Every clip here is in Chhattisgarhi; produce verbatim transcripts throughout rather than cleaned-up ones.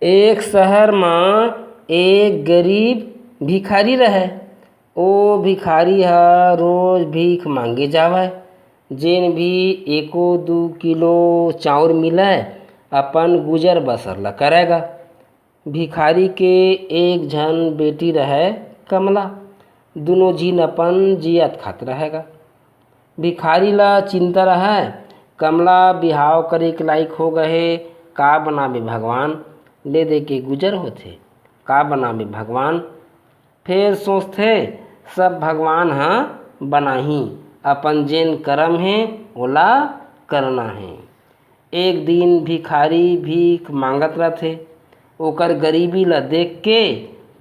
एक शहर म एक गरीब भिखारी रहय। ओ भिखारी ह रोज भीख मांगे जावय। जेन भी एको दू किलो चाउर मिलय, अपन गुजर बसर ल करय गा। भिखारी के एक झन बेटी रहय, कमला। दुनों झिन अपन जियत खात रहय गा। भिखारी ला चिंता रहय, कमला बिहाव करे के लायक हो गए हे, का बनाबे भगवान, ले दे के गुजर होथे, का बनाबे भगवान। फेर सोचथे, सब भगवान ह बनाही, अपन जेन करम हे, ओला करना हे। एक दिन भिखारी भीख मांगत रथे। ओकर गरीबी ल देख के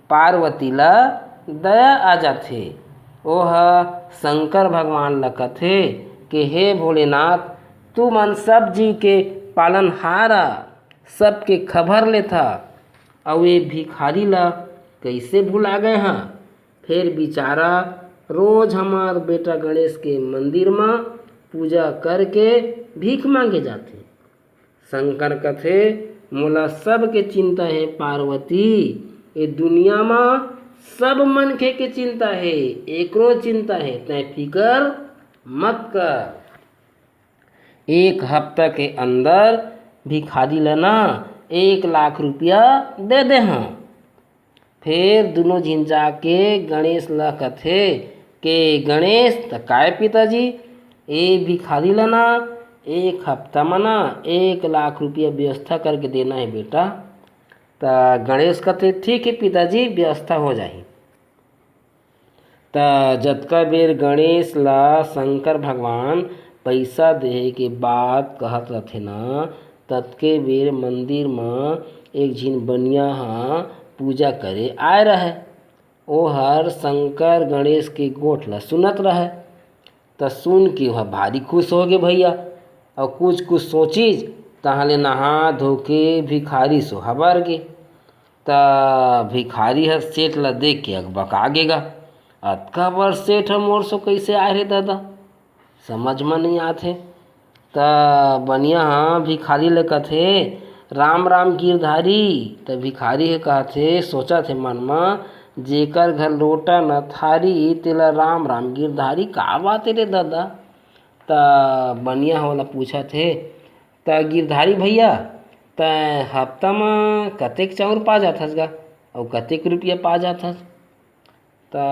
पार्वती ल दया आ जाथे। ओह शंकर भगवान ल कथे कि हे भोलेनाथ, तुमन सब जीव के पालनहार आ, सबके खबर लेथा, अउ ए भिखारी ल कइसे भुला गए हा? फेर बिचारा रोज हमर बेटा गणेश के मंदिर म पूजा करके भीख मांगे जाथे। शंकर कथे, मोला सबके चिंता हे पार्वती, ए दुनिया म सब मनखे के चिंता हे, एकरो चिंता हे, तैं फिकर मत कर। एक हफ्ता के अंदर भिखारी ल ना एक लाख रुपया दे दे हं। फेर दुनों झिन जाके गणेश ल कथे के गणेश, त काय पिताजी, ए भिखारी ल ना एक हफ्ता म ना एक लाख रुपया व्यवस्था करके देना हे बेटा। त गणेश कथे, ठीक हे पिताजी, व्यवस्था हो जाही। त जतका बेर गणेश ल शंकर भगवान पइसा देहे के बात कहत रथे न, ततके बेर मंदिर म एक झिन बनिया ह पूजा करे आय रहय। ओहर शंकर गणेश के गोठ ल सुनत रहय। त सुन के ओह भारी खुश होगे भइया, अउ कुछ कुछ सोचिस, तहाँ ले नहा धो के भिखारी सो हबर गे। त भिखारी ह सेठ ल देख के अकबका गे गा। अतका बड़ सेठ ह मोर सो कइसे आय रे ददा? समझ म नइ आत हे। त बनिया ह भिखारी ल कथे, राम राम गिरधारी। त भिखारी ह कहत हे, सोचत हे मन म, जेकर घर लोटा न थारी, तेला राम राम गिरधारी, का बात हे रे ददा? त बनिया ह ओला पूछत हे, त गिरधारी भइया, तैं हफ्ता म कतेक चाउर पा जाथस गा, अउ कतेक रुपया पा जाथस? त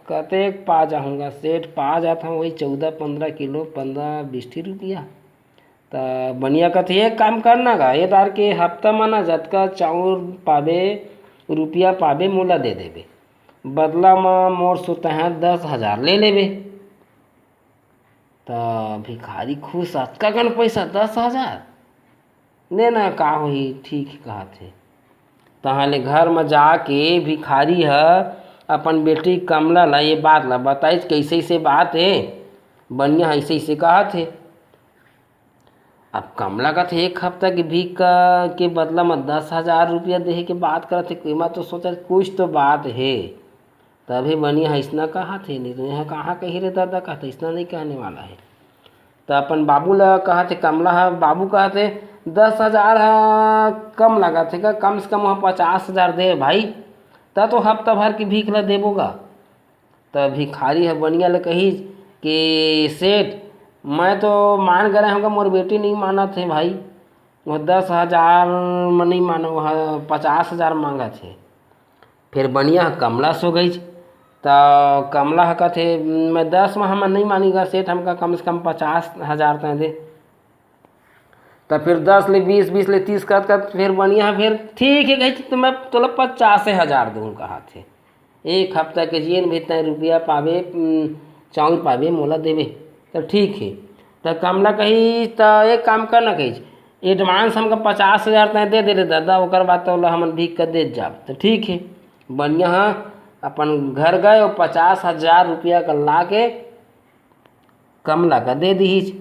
कतेक पा जाहूँ गा सेठ, पा जात हूँ वही चौदह पंद्रह किलो, पंद्रह बीस ठी रुपया। त बनिया कथे, एक काम करना गा, ए दार के हफ्ता म ना जतका चाउर पाबे, रुपया पाबे, मोला दे देबे, बदला म मोर सो तैं दस हजार ले लेबे। त भिखारी खुश, अतका कन पइसा, दस हजार? ले ना, का होही, ठीक हे, कहत हे। तहाँ ले घर म जाके भिखारी ह अपन बेटी कमला ल ये बात ल बताइस, कइसे अइसे बात हे, बनिया ह अइसे अइसे कहत हे। अब कमला कथे, एक हफ्ता के भीख का, के बदला म दस हजार रुपया देहे के बात करत हे, एमा तो सोचत कुछ तो बात हे। तभे बनिया ह अइसना कहत हे, नहीं तो यहाँ कहाँ कही रे ददा, कहत अइसना नहीं कहने वाला हे। त अपन बाबू ल कहत हे, कमला ह, बाबू कहत हे, दस हजार ह कम लागत हे का, कम से कम वहाँ पचास हजार दे भाई, त तो हफ्ता भर के भीख ल देबो गा। त भिखारी ह बनिया ल कहिस कि सेठ, मैं तो मान गे रहेंव गा, मोर बेटी नहीं मानत हे भाई, वो दस हजार म नहीं मानो, वो पचास हजार मांगत हे। फेर बनिया ह कमला सो गइस, त कमला ह कथे, मैं दस म हमन नहीं मानी गा सेठ, हमका कम से कम पचास हजार तैं दे। त फेर दस ले बीस, बीस ले तीस करत करत फेर बनिया ह फेर, ठीक हे कहिस, त मैं तोला पचासे हजार दूँ, कहत हे। एक हफ्ता के जेन भी तैं रुपया पाबे, उम, चाउर पाबे, मोला देबे, त ठीक हे। त कमला कहिस, त एक काम कर ना, कहिस, advance हमका पचास हजार तैं दे दे रे ददा, ओकर बाद तोला हमन भीख कर देत जाब। त ठीक हे, बनिया ह अपन घर गए अउ पचास हजार रुपया का ला के कमला का दे दिहिस।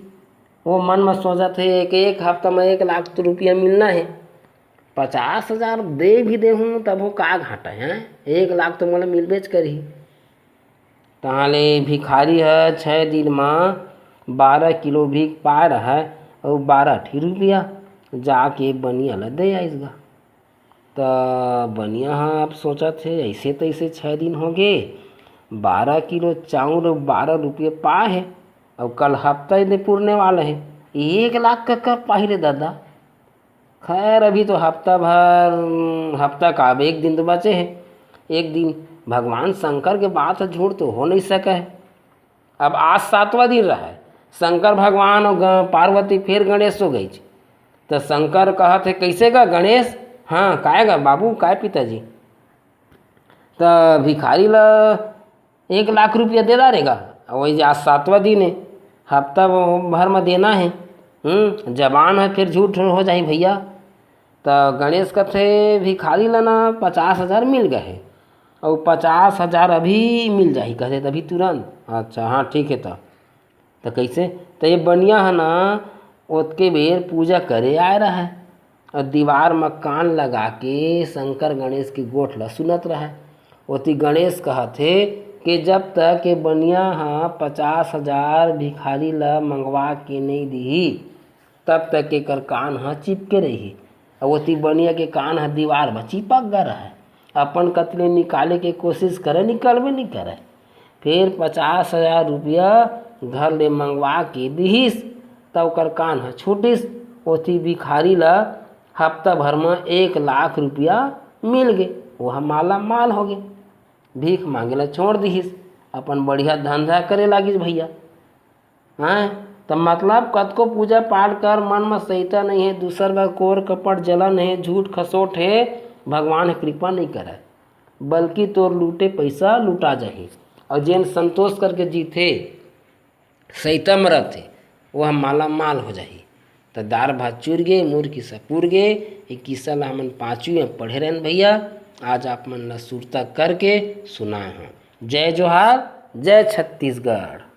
वो मन म सोचत हे कि एक हफ्ता म एक लाख तो रुपया मिलना हे, पचास हजार दे भी देहूँ तभो का घाटा हे, एक लाख तो मोला मिलबेच करही। तहाँ ले भिखारी ह छै दिन म बारह किलो भीख पाए रहय अउ बारह ठी रुपया जाके बनिया ल दे आइस गा। त बनिया ह अब सोचत हे, ऐसे तैसे छः दिन हो गे, बारह किलो चाउर अउ बारह रुपये पाए हे, अउ कल हफ्ता ही पुरने वाला हे, एक लाख का कब पाही रे दादा? खैर, अभी तो हफ्ता भर, हफ्ता का अब एक दिन तो बचे हे, एक दिन भगवान शंकर के बात ह झूठ तो हो नहीं सके हे। अब आज सातवां दिन रहा हे, शंकर भगवान अउ ग-, पार्वती फिर गणेश सो गई। त शंकर कहत हे, "कैसे गा गणेश?" "हाँ, काय गा बाबू, काय पिताजी?" "त भिखारी ला एक लाख रुपया दे डारेगा, वही आज सातवां दिन हे, हफ्ता भर में देना हे। हम्म, जबान हे फिर झूठ हो जाही भैया।" त गणेश कथे, "भिखारी ला ना पचास हजार मिल गए हे, अउ पचास हजार अभी मिल जाही," कथे, "तभी तुरंत।" "अच्छा, हाँ, ठीक हे त।" त कइसे? त ये बनिया ह ना, ओतके बेर पूजा करे आए रहय, अउ दीवार म कान लगा के शंकर गणेश के गोठ ल सुनत रहय। ओती गणेश कहत हे कि जब तक ये बनिया ह पचास हजार भिखारी ल मंगवा के नइ दिही, तब तक एकर कान ह चिपके रही। अउ ओती बनिया के कान ह दीवार म चिपक गे रहय। अपन कति ले निकाले के कोशिश करे, निकलबे नइ करय। फेर पचास हजार रुपया घर ले मंगवा के दिहिस, त ओकर कान ह छूटिस। ओती भिखारी ल हफ्ता भर म एक लाख रुपया मिल गे। ओह माला माल हो गे। भीख मांगे ल छोड़ दिहिस, अपन बढ़िया धंधा करे लागिस भैया। हैं? त मतलब कतको पूजा पाठ कर, मन म सहिता नइ हे, दूसर बर कोर कपट जलन हे, झूठ खसोट हे, भगवान ह कृपा नइ करय, बल्कि तोर लूटे पइसा लुटा जाही। अउ जेन संतोष करके जीथे, सहिता म रथे, ओह माला माल हो जाही। त दार भात चुर गे, मुर किस्सा पुर गे, ये किस्सा ल हमन पांचवी म पढ़े रहेन भैया। आज आप मन ल सुरता करके सुनाए हंव। जय जोहार, जय छत्तीसगढ़।